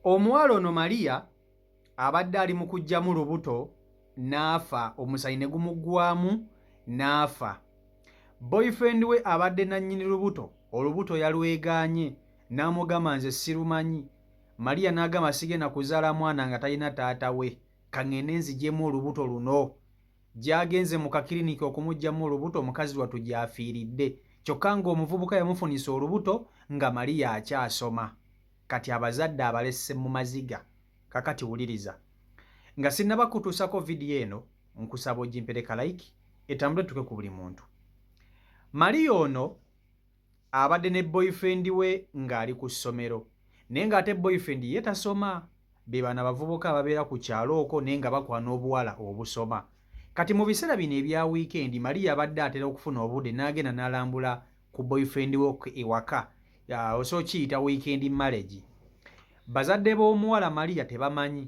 Omuwala ono Maria abadde ali mu kuggyamu lubuto n'afa omusaayi ne gumuggwaamu n'afa. Boyfriend we abadde nannyini lubuto olubuto yalwegaanye n'amugamba nze sirumanyi. Maria n'agamba sigenda kuzaala mwana nga talina taata we kaŋŋende nzigyemu olubuto luno. Gy'agenze mu kakiriniki okumuggyamu olubuto mukazi wattu gy'afiiridde kyokka ng'omuvubuka yamufunisa olubuto nga Maria akyasoma. Kati abazadde abalesse mu maziga. Kakati wuliriza. Nga sinnaba kutuusako vidiyo eno, nkusaba ogimpereka like etambule tuke ku buli muntu. Maria ono abadde ne boyfriend we ng'ali ku ssomero naye ng'ate boyfriend ye tasoma. Be bano abavubuka ababeera ku kyalo okwo naye nga bakwana obuwala obusoma. Kati mu biseera bino ebya wiikendi Maria abadde atera okufuna obudde n'agenda n'alambula ku boyfriend we ewaka osobola okiyita weekend marriage. Bazadde b'omuwala Maria tebamanyi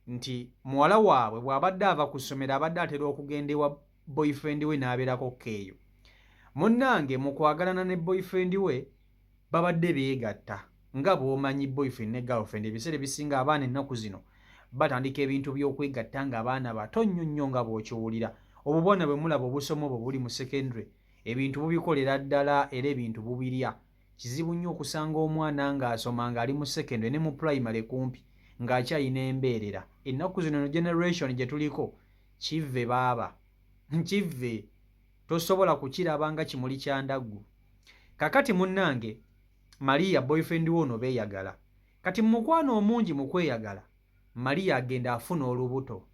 nti muwala waabwe bw'abadde ava ku ssomero abadde atera okugenda ewa boyfriend we n'abeerako ko eyo. Munnange mu kwagalana ne boyfriend we babadde beegatta nga bw'omanyi boyfriend ne girlfriend ebiseera ebisinga abaana ennaku zino batandika ebintu by'okwegatta ng'abaana bato nnyo nnyo nga bw'okiwulira. Obubwana bwe mulaba obusoma obwo buli mu secondary ebintu bubikolera ddala era ebintu bubirya. Kizibu nnyo okusanga omwana ng'asoma ng'ali mu secondary ne mu primary kumpi ng'akyalina embeerera. Ennaku zino eno generation gye tuliko kivve baaba kivve tosobola kukiraba nga kimuli kya ndaggu. Kakati munnange Maria boyfriend we ono beeyagala. Kati mu mukwano omungi mu kweyagala Maria agenda afuna olubuto.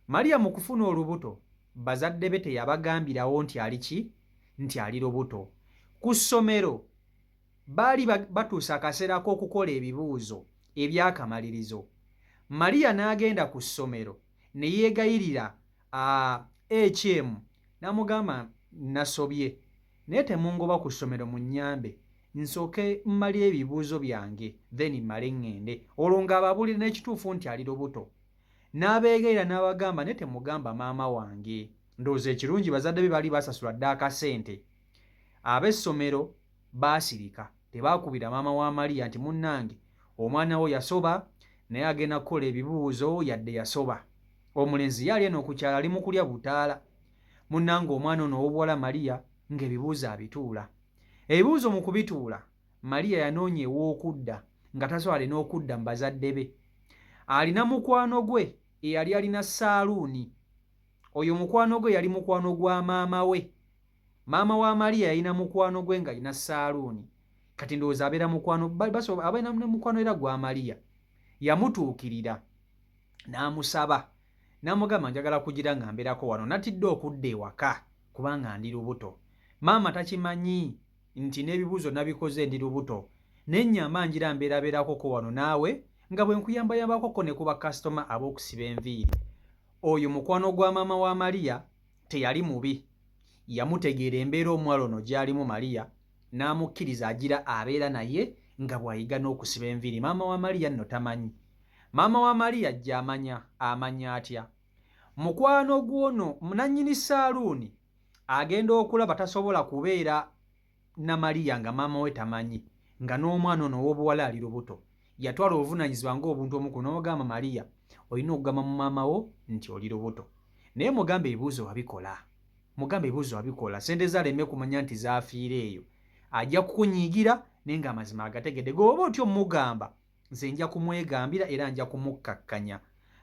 Maria mu kufuna olubuto bazadde be teyabagambirawo nti ali ki nti ali lubuto. Ku ssomero baali batuuse akaseera k'okukola ebibuuzo eby'akamalirizo. Maria n'agenda ku ssomero ne yeegayirira HM n'amugamba nasobye naye temungoba ku ssomero munnyambe nsooke mmale ebibuuzo byange then mmale ŋŋende. Olwo ng'ababuulira n'ekituufu nti ali lubuto. N'abeegayirira n'abagamba naye temugamba maama wange. Ndowooza ekirungi bazadde be baali baasasula dda akasente. Ab'essomero baasirika tebaakubira maama wa Maria nti munnange omwana wo yasoba naye agenda kukola ebibuuzo yadde yasoba. Omulenzi ye ali eno ku kyalo ali mu kulya butaala. Munnange omwana ono ow'obuwala Maria ng'ebibuuzo abituula. Ebibuuzo mu kubituula Maria yanoonya ew'okudda nga tasobola n'okudda mu bazadde be. Alina mukwano gwe eyali alina saaluuni. Oyo mukwano gwe yali mukwano gwa maama we. Maama wa Maria yalina mukwano gwe ng'alina saaluuni. Kati ndowooza abeera mukwano abeera ne mukwano era gwa Maria. Yamutuukirira n'amusaba n'amugamba njagala kugira nga mbeerako wano natidde okudda ewaka kubanga ndi lubuto. Maama takimanyi nti n'ebibuuzo nabikoze ndi lubuto naye nnyamba ngira mbeerabeerakoko wano naawe nga bwe nkuyambayambakoko ne ku bakasitoma ab'okusiba enviiri. Oyo mukwano gwa maama wa Maria teyali mubi. Yamutegeera embeera omuwala ono gy'alimu Maria n'amukkiriza agira abeera naye nga bw'ayiga n'okusiba enviiri. Maama wa Maria nno tamanyi. Maama wa Maria ajja amanya amanya atya? Mukwano gw'ono nannyini saaluuni agenda okulaba tasobola kubeera na Maria nga maama we tamanyi nga n'omwana ono ow'obuwala ali lubuto. Yatwala obuvunaanyizibwa ng'obuntu omuku n'ogamba Maria olina okugamba mu maama wo nti oli lubuto. Naye mugambe ebibuuzo wabikola. Mugambe ebibuuzo wabikola. Ssente ze aleme kumanya nti zaafiira eyo. Ajja kukunyiigira naye ng'amazima agategedde. Gwe oba otya omugamba nze nja kumwegambira era nja kumukkakkanya.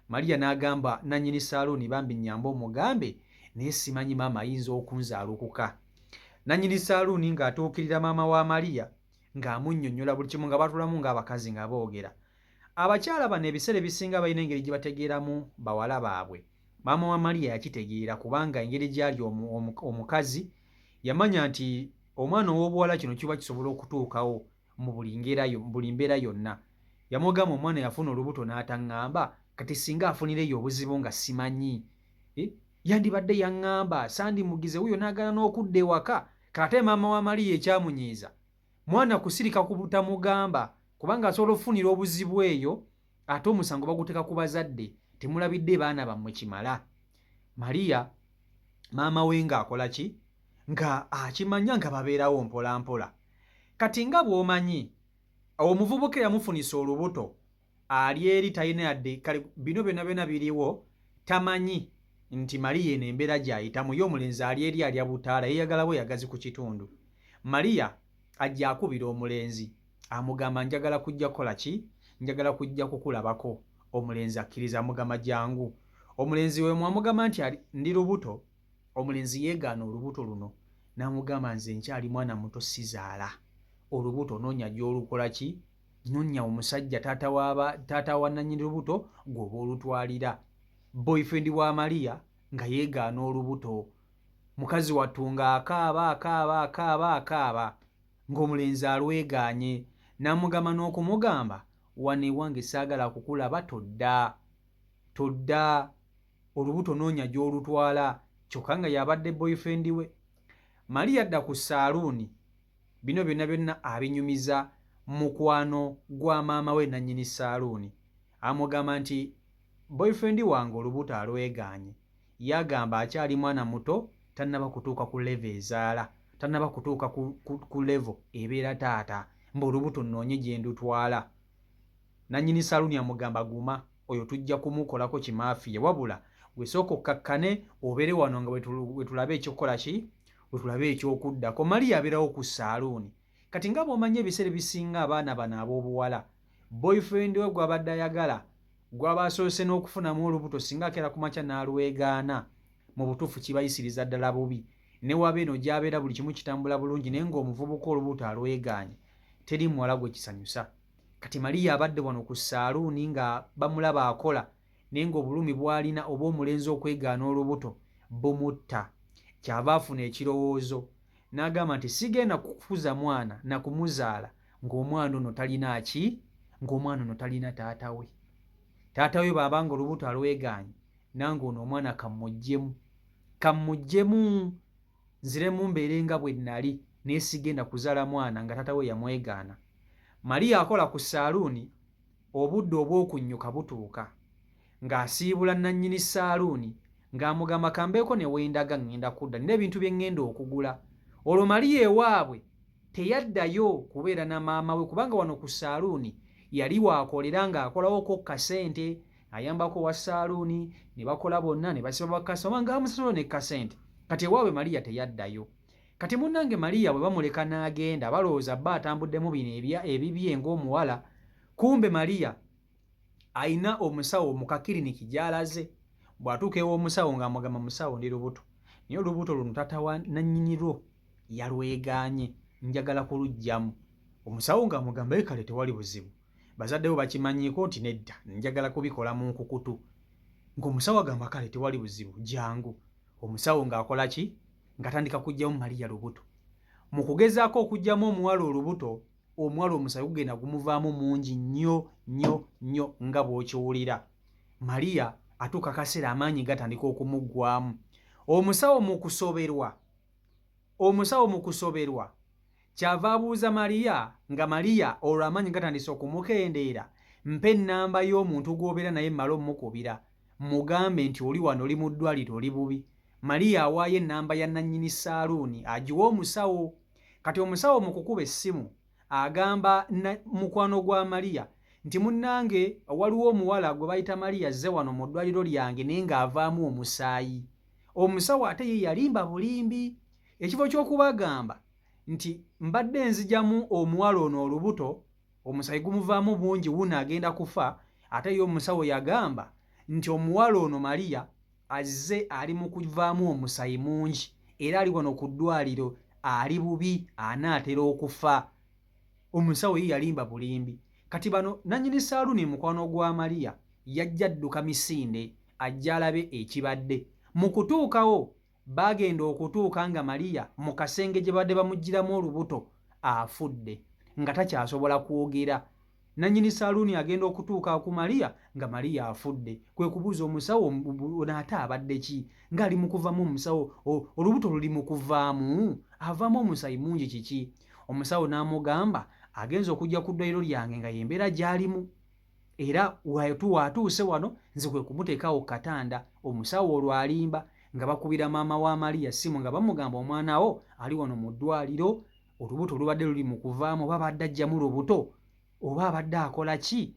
Maria n'agamba nannyini saaluuni bambi nnyamba omugambe naye simanyi maama ayinza okunzaalukuka. Nannyini saaluuni ng'atuukirira maama wa Maria ng'amunnyonnyola buli kimu nga batulamu ng'abakazi nga boogera. Abakyala bano ebiseera ebisinga balina engeri gye bategeeramu bawala baabwe. Maama wa Maria yakitegeera kubanga engeri gy'ali omukazi yamanya nti omwana ow'obuwala kino kiba kisobola okutuukawo mu buli ngera buli mbeera yonna. Yamugamba omwana yafuna olubuto n'ataŋŋamba kati singa afunira eyo obuzibu nga simanyi. Yandibadde yaŋŋamba sandimugize wuyo n'agaana n'okudda ewaka. Kate maama wa Maria ekyamunyiiza mwana kusirika ku butamugamba kubanga asobola okufunira obuzibu eyo ate omusango baguteeka ku bazadde temulabidde baana bammwe kimala. Maria maama we ng'akola ki nga akimanya nga babeerawo mpola mpola. Kati nga bw'omanyi omuvubuka eyamufunisa olubuto Ali eri talina yadde kale bino byonna byonna biriwo, tamanyi nti Mariya eno embeera gy'ayitamu. Ye omulenzi ali eri alya butaala, yeeyagala bweyagazi ku kitundu. Mariya ajja akubira omulenzi, amugamba, "Njagala kujja kukola ki? Njagala kujja kukulabako." Omulenzi akkiriza, amugamba, "Jangu." Omulenzi we mwamugamba nti ndi lubuto, omulenzi yeegaana olubuto luno n'amugamba, "Nze nkyali mwana muto, sizaala. Olubuto noonya gy'olukola ki, noonya omusajja taata wa nannyini lubuto gw'oba olutwalira." Boyfriend wa Mariya nga yeegaana olubuto. Mukazi wattu ng'akaaba, akaaba, akaaba, akaaba ng'omulenzi alwegaanye, n'amugamba n'okumugamba, "Wano ewange saagala kukulaba, todda, todda. Olubuto noonya gy'olutwala." Kyokka nga y'abadde boyfriend we. Mariya adda ku saaluuni. Bino byonna byonna abinyumiza mukwano gwa maama we nannyini saaluuni. Amugamba nti, "Boyfriend wange olubuto alwegaanye, yagamba akyali mwana muto, tannaba kutuuka ku level ezaala, tannaba kutuuka ku level ebeera taata, mbu olubuto nnoonye gye ndutwala." Nannyini saaluuni amugamba, "Guma, oyo tujja kumukolako kimaafiya, wabula gwe sooka okkakkane obeere wano nga we tulabe ekyokukola ki, we tulabe ekyokuddako." Mariya abeerawo ku saaluuni. Kati nga bw'omanyi, ebiseera ebisinga abaana bano ab'obuwala, boyfriend we gw'abadde ayagala, gw'aba asoose n'okufunamu olubuto, singa akeera ku makya n'alwegaana, mu butuufu kibayisiriza ddala bubi. Ne waba eno gy'abeera buli kimu kitambula bulungi, naye ng'omuvubuka olubuto alwegaanye, teri muwala gwe kisanyusa. Kati Mariya abadde wano ku saaluuni nga bamulaba akola, naye ng'obulumi bw'alina oba omulenzi okwegaana olubuto bumutta. Kyava afuna ekirowoozo n'agamba nti, "Sigenda kukuza mwana na kumuzaala ng'omwana ono talina ki, ng'omwana ono talina taata we. Taata we bw'aba nga olubuto alwegaanye, nange ono omwana kammuggyemu, kammuggyemu nziremu mbeere nga bwe nnali, naye sigenda kuzaala mwana nga taata we yamwegaana." Mariya akola ku saaluuni. Obudde obw'okunnyuka butuuka, ng'asiibula nannyini saaluuni, ng'amugamba, "Kambeeko ne wendaga, ŋŋenda kudda, nina ebintu bye ŋŋenda okugula." Olwo Mariya ewaabwe teyaddayo kubeera na maama we, kubanga wano ku saaluuni yali waakolera, ng'akolawoko kasente, ayambako wa saaluuni, ne bakola bonna ne basiba bakasitoma nga bamusasula ne kasente. Kati ewaabwe Mariya teyaddayo. Kati munnange, Mariya bwe bamuleka n'agenda, balowooza bba atambuddemu bino ebibye ng'omuwala. Kumbe Mariya ayina omusawo mu kakiriniki gy'alaze. Bw'atuuka ew'omusawo ng'amugamba, "Musawo, ndi lubuto, naye olubuto luno taata wa nannyini lwo yalwegaanye, njagala kuluggyamu." Omusawo ng'amugamba, "Ye kale, tewali buzibu. Bazadde bo bakimanyiiko?" Nti, "Nedda, njagala kubikola mu nkukutu." Ng'omusawo agamba, "Kale, tewali buzibu, jangu." Omusawo ng'akola ki? Ng'atandika kuggyamu Mariya lubuto. Mu kugezaako okuggyamu omuwala olubuto, omuwala omusaayi gugenda gumuvaamu mungi nnyo nnyo nnyo nga bw'okiwulira. Mariya atuuka kaseera amaanyi gatandika okumuggwamu. Omusawo mu kusoberwa kyava abuuza Mariya, nga Mariya olwo amaanyi gatandise okumukendeera, "Mpa ennamba y'omuntu gw'obeera naye, mmale omukubira mugambe nti oli wano, oli mu ddwaliro, oli bubi." Mariya awaayo ennamba ya nannyini saaluuni, agiwa omusawo. Kati omusawo mu kukuba essimu agamba mukwano gwa Mariya nti, "Munnange, waliwo omuwala gwe bayita Mariya azze wano mu ddwaliro lyange, naye ng'avaamu omusaayi." Omusawo ate ye yalimba bulimbi. Ekifo ky'okubagamba nti, "Mbadde nzijamu omuwala ono olubuto, omusaayi gumuvaamu bungi, wuno agenda kufa," ate ye omusawo yagamba nti omuwala ono Mariya azze ali mu kuvaamu omusaayi mungi, era ali wano ku ddwaliro, ali bubi, anaatera okufa. Omusawo ye yalimba bulimbi. Kati bano nannyini saaluuni mukwano gwa Mariya yajja adduka misinde, ajja alabe ekibadde. Mu kutuukawo, baagenda okutuuka nga Mariya mu kasenge gye badde bamuggyiramu olubuto afudde, nga takyasobola kwogera. Nannyini saaluuni agenda okutuuka ku Mariya nga Mariya afudde. Kwe kubuuza omusawo, "Ono ate abadde ki ng'ali mu kuvamu omusawo, olubuto luli mu kuvaamu, avaamu omusaayi mungi, kiki?" Omusawo n'amugamba, "Agenza okujja ku ddwaliro lyange nga y'embeera gy'alimu, era waatuuse wano nze kwe kumuteekawo katanda." Omusawo olwo alimba, nga bakubira maama wa Mariya ssimu nga bamugamba, "Omwana wo ali wano mu ddwaliro, olubuto lubadde luli mu kuvaamu, oba abadde ajjamu lubuto oba abadde akola ki?"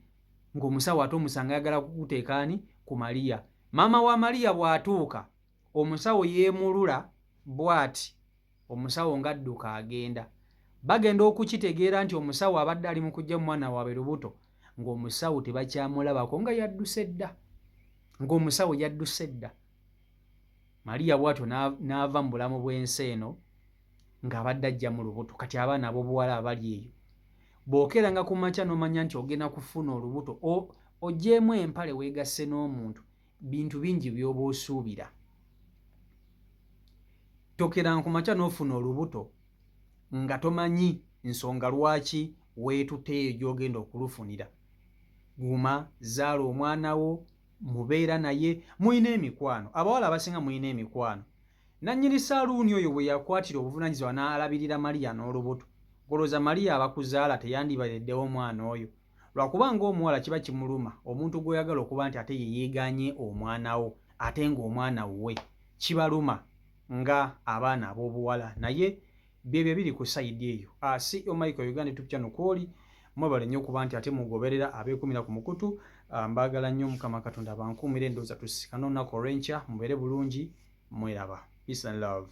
Ng'omusawo ate omusanga ayagala kukuteeka ani ku Maria. Maama wa Maria bw'atuuka, omusawo yeemulula bw'ati, omusawo ng'adduka agenda. Bagenda okukitegeera nti omusawo abadde ali mu kuggya mwana waabwe lubuto, ng'omusawo tebakyamulabako nga yadduse dda, ng'omusawo yadduse dda. Maria bw'atyo n'ava mu bulamu bw'ensi eno ng'abadde ajja mu lubuto. Kati abaana ab'obuwala abali eyo, bw'okeeranga ku makya n'omanya nti ogenda kufuna olubuto, oggyeemu empale weegasse n'omuntu, bintu bingi by'oba osuubira. Tokeranga ku makya n'ofuna olubuto nga tomanyi nsonga lwaki weetutte eyo gy'ogenda okulufunira. Guma, zaala omwana wo, mubeera naye, mulina emikwano. Abawala abasinga mulina emikwano. Nannyini saaluuni oyo bwe yakwatira obuvunaanyizibwa n'alabirira Maria n'olubuto, golooza Maria abakuzaala teyandibaleddewo omwana oyo? Lwakuba ng'omuwala kiba kimuluma omuntu gw'oyagala okuba nti ate ye yeegaanye omwana wo ate ng'omwana wuwe. Kibaluma nga abaana ab'obuwala naye byebyo ebiri ku sayidi eyo. Ah, CEO Michael Uganda YouTube channel kwoli mwebale nnyo okuba nti ate mugoberera abeekumira ku mukutu. Ah, mbaagala nnyo, Mukama Katonda abankuumire. Ndowooza tusisikane olunaku olw'enkya. Mubeere bulungi, mweraba. Peace and love.